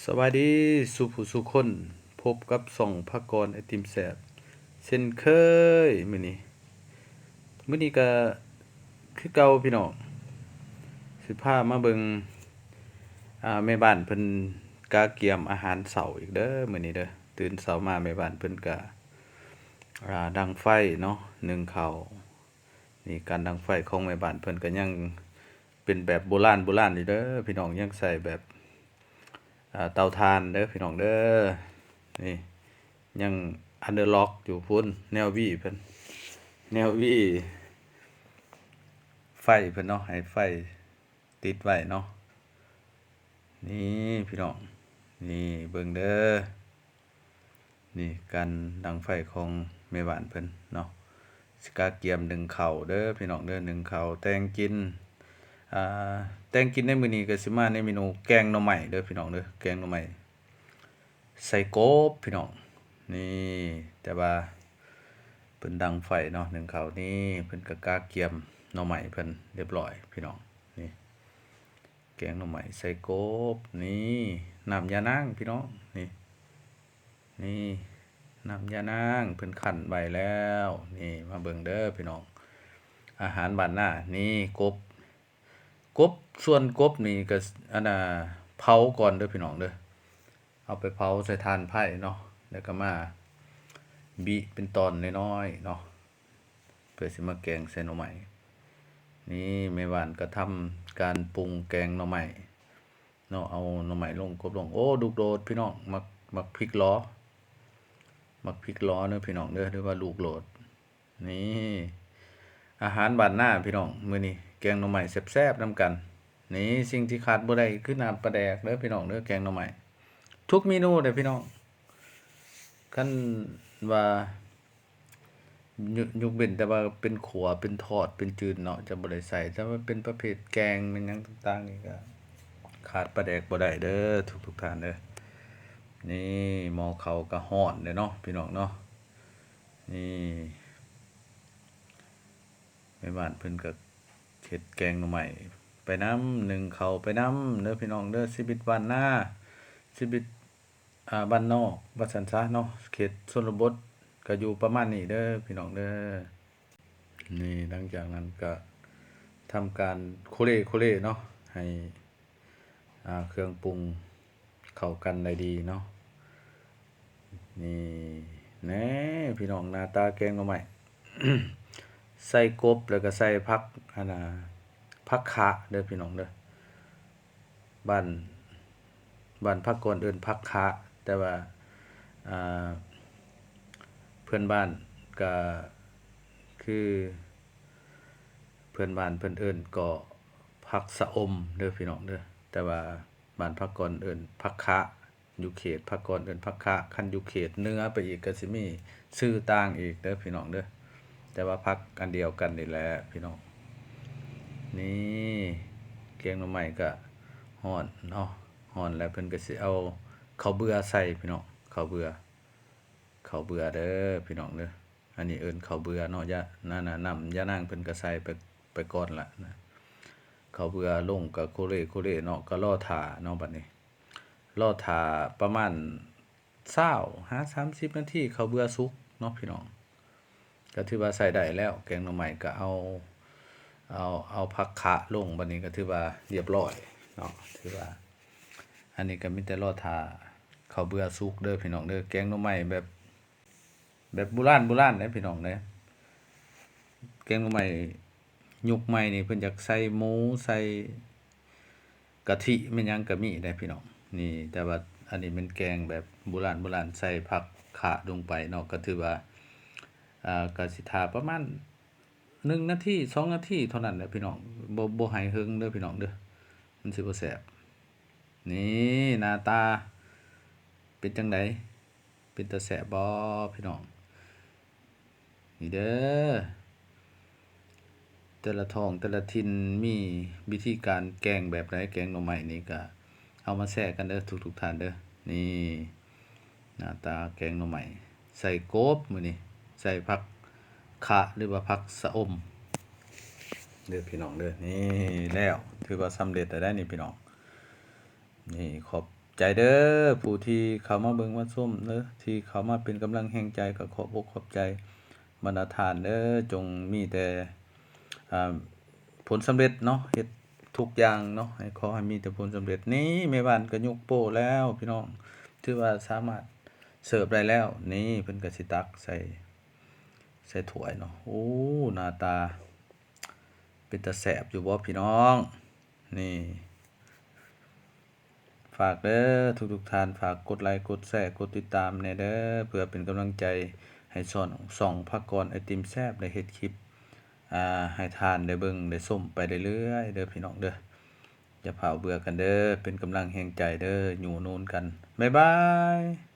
ສະບາຍດີສູ່ຜູ້ສູ່ຄົນ, ພົບກັບຊ່ອງພາກອນໄອຕິມແຊບເຊັ່ນເຄີຍ. ມື້ນີ້ ມື້ນີ້ກະຄືເກົ່າພີ່ນ້ອງ, ຊິພາມາເບິ່ງ ອ່າ ແມ່ບ້ານເພິ່ນກະກຽມອາຫານເຊົ້າອີກເດີ ມື້ນີ້ເດີ. ຕື່ນເຊົ້າມາແມ່ບ້ານເພິ່ນກະ ອ່າ ດັງໄຟເນາະ ໜຶ້ງເຂົ້າ. ນີ້ ການດັງໄຟຂອງແມ່ບ້ານເພິ່ນກະຍັງເປັນແບບໂບລານໂບລານຢູ່ເດີພີ່ນ້ອງ, ຍັງໃຊ້ແບບ ອ່າ ເຕົາຖ່ານເດີພີ່ນ້ອງເດີ. ນີ້ ຍັງອາເດີລັອກຢູ່ພຸ້ນ, ແນວຫວີເພິ່ນ ແນວຫວີໄຟເພິ່ນເນາະ, ໃຫ້ໄຟຕິດໄວ້ເນາະ. ນີ້ພີ່ນ້ອງ, ນີ້ເບິ່ງເດີ. ນີ້ການດັງໄຟຂອງແມ່ບ້ານເພິ່ນເນາະ. ຊິກະກຽມໜຶ້ງເຂົ້າເດີພີ່ນ້ອງເດີ, ໜຶ້ງເຂົ້າແຕ່ງກິນ. ອ່າ ແຕ່ງກິນໃນມື້ນີ້ກະຊິມາໃນເມນູແກງໜໍ່ໄມ້ເດີພີ່ນ້ອງເດີ, ແກງໜໍ່ໄມ້ໃສ່ກົບພີ່ນ້ອງ. ນີ້ ແຕ່ວ່າເພິ່ນດັງໄຟເນາະ ໜຶ້ງເຂົ້າ. ນີ້ເພິ່ນກະກະກຽມໜໍ່ໄມ້ເພິ່ນຮຽບຮ້ອຍພີ່ນ້ອງ. ນີ້ ແກງໜໍ່ໄມ້ໃສ່ກົບ. ນີ້ ນ້ຳຢານາງພີ່ນ້ອງ. ນີ້ ນີ້ ນ້ຳຢານາງເພິ່ນຄັ້ນໄວ້ແລ້ວ. ນີ້ ມາເບິ່ງເດີພີ່ນ້ອງ, ອາຫານບ້ານນາ. ນີ້ ກົບ ກົບ ສ່ວນກົບນີ້ກະ ອັນນ່າ ເຜົາກ່ອນເດີພີ່ນ້ອງເດີ, ເອົາໄປເຜົາໃສ່ຖ່ານໄຟເນາະ, ແລ້ວກະມາບິເປັນຕອນນ້ອຍໆເນາະ ເພື່ອຊິມາແກງໃສ່ໜໍ່ໄມ້. ນີ້ແມ່ບ້ານກະທຳການປຸງແກງໜໍ່ໄມ້ເນາະ, ເອົາໜໍ່ໄມ້ລົງ ກົບລົງ. ໂອ້ ລູກໂດດພີ່ນ້ອງ, ໝາກ ໝາກພິກລໍ ໝາກພິກລໍເດີພີ່ນ້ອງເດີ ຫຼືວ່າລູກໂດດ. ນີ້ ອາຫານບ້ານນາພີ່ນ້ອງ, ມື້ນີ້ແກງໜໍ່ໄມ້ແຊບໆນຳກັນ. ນີ້ ສິ່ງທີ່ຂາດບໍ່ໄດ້ຄືນ້ຳປາແດກເດີພີ່ນ້ອງເດີ, ແກງໜໍ່ໄມ້ທຸກເມນູເດີພີ່ນ້ອງ. ຄັນວ່າ ຍົກ ຍົກເວັ້ນແຕ່ວ່າເປັນຂົ້ວ ເປັນທອດ ເປັນຈືນເນາະ ຈະບໍ່ໄດ້ໃສ່, ແຕ່ວ່າເປັນປະເພດແກງແມ່ນຫຍັງຕ່າງໆນີ້ກະຂາດປາແດກບໍ່ໄດ້ເດີທຸກໆທ່ານເດີ. ນີ້ ໝໍ້ເຂົ້າກະຮ້ອນເດ້ເນາະພີ່ນ້ອງເນາະ. ນີ້ ແມ່ບ້ານເພິ່ນກະເຮັດແກງໜໍ່ໄມ້ໄປນຳ ໜຶ້ງເຂົ້າໄປນຳເດີພີ່ນ້ອງເດີ. ຊີວິດບ້ານນາ ຊີວິດ ອ່າ ບ້ານນອກວ່າຊັ້ນຊະເນາະ, ເຂດຊົນນະບົດກະຢູ່ປະມານນີ້ເດີພີ່ນ້ອງເດີ. ນີ້ ຫຼັງຈາກນັ້ນກະທຳການໂຄເລໂຄເລເນາະ ໃຫ້ ອ່າ ເຄື່ອງປຸງເຂົ້າກັນໄດ້ດີເນາະ. ນີ້ແນ່ພີ່ນ້ອງ ໜ້າຕາແກງໜໍ່ໄມ້ ໃສ່ກົບ ແລ້ວກະໃສ່ຜັກ ອັນນ່າ ຜັກຂະເດີພີ່ນ້ອງເດີ. ບ້ານ ບ້ານພາກກອນເອີ້ນຜັກຂະ, ແຕ່ວ່າ ອ່າ ເພື່ອນບ້ານກະຄື ເພື່ອນບ້ານເພິ່ນເອີ້ນກໍຜັກສະອົມເດີພີ່ນ້ອງເດີ, ແຕ່ວ່າບ້ານພາກກອນເອີ້ນຜັກຂະ. ຢູ່ເຂດພາກກອນເອີ້ນຜັກຂະ, ຄັນຢູ່ເຂດເໜືອໄປອີກກະຊິມີຊື່ຕ່າງອີກເດີພີ່ນ້ອງເດີ, ແຕ່ວ່າຜັກອັນດຽວກັນນີ້ແຫຼະພີ່ນ້ອງ. ນີ້ ແກງໜໍ່ໄມ້ກະຮ້ອນເນາະ, ຮ້ອນແລ້ວເພິ່ນກະຊິເອົາເຂົ້າເບືອໃສ່ພີ່ນ້ອງ, ເຂົ້າເບືອ ເຂົ້າເບືອເດີພີ່ນ້ອງເດີ. ອັນນີ້ເອີ້ນເຂົ້າເບືອເນາະ, ຢາ ນັ້ນນະ ນ້ຳຢານາງເພິ່ນກະໃສ່ໄປ ໄປກ່ອນລະນະ. ເຂົ້າເບືອລົງກະໂຄເລໂຄເລເນາະ, ກະລໍຖ້າເນາະ. ບັດນີ້ລໍຖ້າປະມານຊາວຫາສາມສິບນາທີ ເຂົ້າເບືອສຸກເນາະພີ່ນ້ອງ, ກະຖືວ່າໃຊ້ໄດ້ແລ້ວ. ແກງໜໍ່ໄມ້ກະເອົາ ເອົາ ເອົາຜັກຂະລົງ, ບັດນີ້ກະຖືວ່າຮຽບຮ້ອຍເນາະ. ຖືວ່າ ອັນນີ້ກະມີແຕ່ລໍຖ້າເຂົ້າເບືອສຸກເດີພີ່ນ້ອງເດີ. ແກງໜໍ່ໄມ້ແບບ ແບບໂບລານໂບລານເດ້ພີ່ນ້ອງເດ້. ແກງໜໍ່ໄມ້ຍຸກໃໝ່ນີ້ເພິ່ນຢາກໃສ່ໝູ ໃສ່ກະທິແມ່ນຫຍັງກະມີໄດ໋ພີ່ນ້ອງ. ນີ້ ແຕ່ວ່າອັນນີ້ແມ່ນແກງແບບໂບລານໂບລານ ໃສ່ຜັກຂະລົງໄປເນາະ, ກະຖືວ່າ ອ່າ ກະຊິຖ້າປະມານໜຶ່ງນາທີ ສອງນາທີເທົ່ານັ້ນແຫຼະພີ່ນ້ອງ, ບໍ່ ບໍ່ໃຫ້ເຫິງເດີພີ່ນ້ອງເດີ, ມັນຊິບໍ່ແຊບ. ນີ້ ໜ້າຕາເປັນຈັ່ງໃດ? ເປັນຕາແຊບບໍ່ພີ່ນ້ອງ? ນີ້ເດີ ແຕ່ລະທ້ອງແຕ່ລະຖິ່ນມີວິທີການແກງແບບໃດ, ແກງໜໍ່ໄມ້ນີ້ກະເອົາມາແຊກັນເດີທຸກໆທ່ານເດີ. ນີ້ ໜ້າຕາແກງໜໍ່ໄມ້ໃສ່ກົບ, ມື້ນີ້ໃສ່ຜັກຂະ ຫຼືວ່າຜັກສະອົມເດີພີ່ນ້ອງເດີ. ນີ້ແລ້ວ ຖືວ່າສຳເລັດແລ້ວໄດ໋ນີ້ພີ່ນ້ອງ. ນີ້ ຂອບ ໃຈເດີ້ ຜູ້ທີ່ເຂົ້າມາເບິ່ງມາຊົມເດີ້ ທີ່ເຂົ້າມາເປັນກຳລັງແຮງໃຈ ກໍຂອບອົກຂອບໃຈບັນດາທ່ານເດີ້ ຈົ່ງມີແຕ່ ອ່າ ຜົນສຳເລັດເນາະ ເຮັດທຸກຢ່າງເນາະ ໃຫ້ ຂໍໃຫ້ມີແຕ່ຜົນສຳເລັດ. ນີ້ແມ່ບ້ານກໍຍົກໂປ້ແລ້ວພີ່ນ້ອງ ຖືວ່າສາມາດເສີບໄດ້ແລ້ວ. ນີ້ເພິ່ນກໍຊິຕັກໃສ່ ໃສ່ຖ້ວຍເນາະ. ໂອ້ ໜ້າຕາເປັນຕາແຊບຢູ່ບໍ່ພີ່ນ້ອງ? ນີ້ ຝາກເດີ້ ທຸກໆທ່ານ ຝາກກົດໄລ ກົດແຊ ກົດຕິດຕາມແດ່ເດີ້ ເພື່ອເປັນກຳລັງໃຈໃຫ້ຊ່ອງ ຊ່ອງພາກອນໄອຕິມແຊບ ໄດ້ເຮັດຄລິບ ອ່າ ໃຫ້ທ່ານໄດ້ເບິ່ງໄດ້ຊົມໄປເລື້ອຍໆເດີ້ພີ່ນ້ອງເດີ້. ຢ່າຟ້າວເບື່ອກັນເດີ້ ເປັນກຳລັງແຮງໃຈເດີ້ ຍູ້ໜູນກັນ. ບາຍບາຍ.